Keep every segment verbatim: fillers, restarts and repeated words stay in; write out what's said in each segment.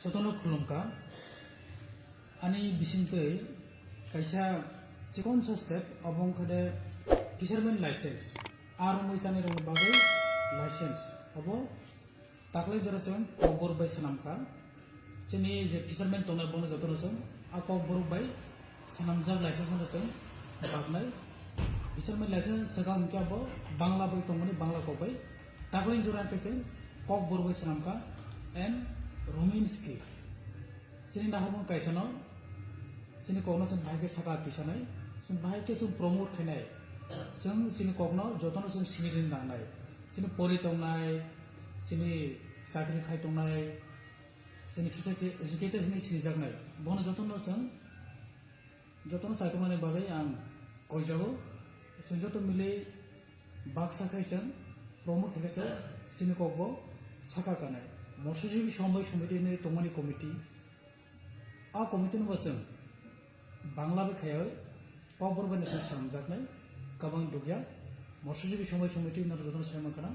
Jotono khulumkha. Ani bisingtwi kaisa chikonsa step, obo wngkha de fisherman license. Aro mui chani rokni bagwi license. Obo taklai jora chwng kokborok bai swnamkha. Chini je fisherman tongnai bono jotono chwng a kokborok bai swnamjak license no chwng babnai. Fisherman license swkang hwnkhe abo Bangla bai tongmani, Bangla kok bai. Taklai jora khe chwng kokborok bai swnamkha and Rominski. Chini naharmung kaisano chini kokno chwng bahai khe saka tisanai, chwng bahai khe chwng promote khainai. Chwng chini kokno jotono chwng sinirwi nangnai. Chini pori tongnai, chini chakri khai tongnai, chini society educated hinwi sinijaknai. Bono jotono chwng, jotono chaitongnani bagwi ang koijago. Chwng joto milwi baksa khai chwng promote khaikhe se chini kokbo saka kanai. Morsajwi Sombai Somiti hinwi tongmani committee. A committee no bo chwng Bangla bai khaiwi kokborok bai no chwng swnamjaknai, kwbang dukya. Morsajwi Sombai Somiti naro jotono saiman khana,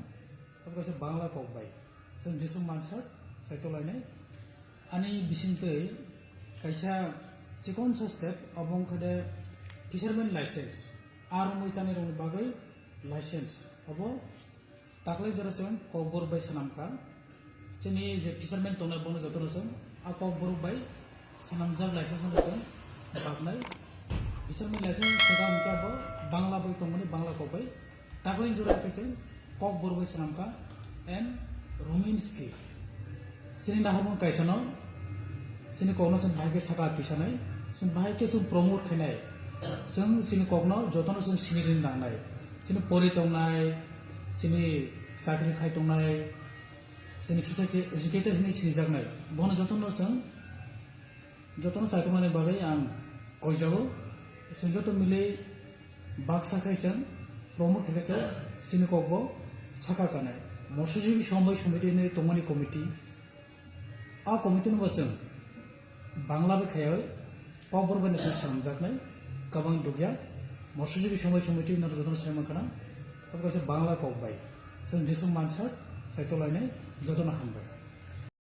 abo kaisa Bangla kok bai. Chwng jeswk mansak saitolainai. Ani bisingtwi kaisa chikonsa step, obo wngkha de fisherman license. Aro mui chani rokni bagwi license. Obo taklai jora chwng kokborok bai swnamkha. Chini je fisherman tongnai bono jotono chwng a kokborok bai swnamjak license no chwng babnai. Fisherman license swkang hwnkhe abo Bangla bai tongmani, Bangla kok bai. Taklai jora khe chwng kokborok bai swnamkha and Rominski. Chini naharmung kaisano chini kokno chwng bahai khe saka tisanai, chwng bahai khe chwng promote khainai. Chwng chini kokno jotono chwng sinirwi nangnai. Chini pori tongnai, chini chakri khai tongnai, chini society educated hinwi sinijaknai. Bono jotono chwng, jotono chaitongnani bagwi ang koijago. Chwng joto milwi baksa khai chwng promote khaikhe se chini kokbo saka kanai. Morsajwi Sombai Somiti hinwi tongmani committee. A committee no bo chwng Bangla bai khaiwi kokborok bai no chwng swnamjaknai, kwbang dukya. Morsajwi Sombai Somiti naro jotono saiman khana, abo kaisa Bangla kok bai. Chwng jeswk mansak saitolainai, jotono hambai.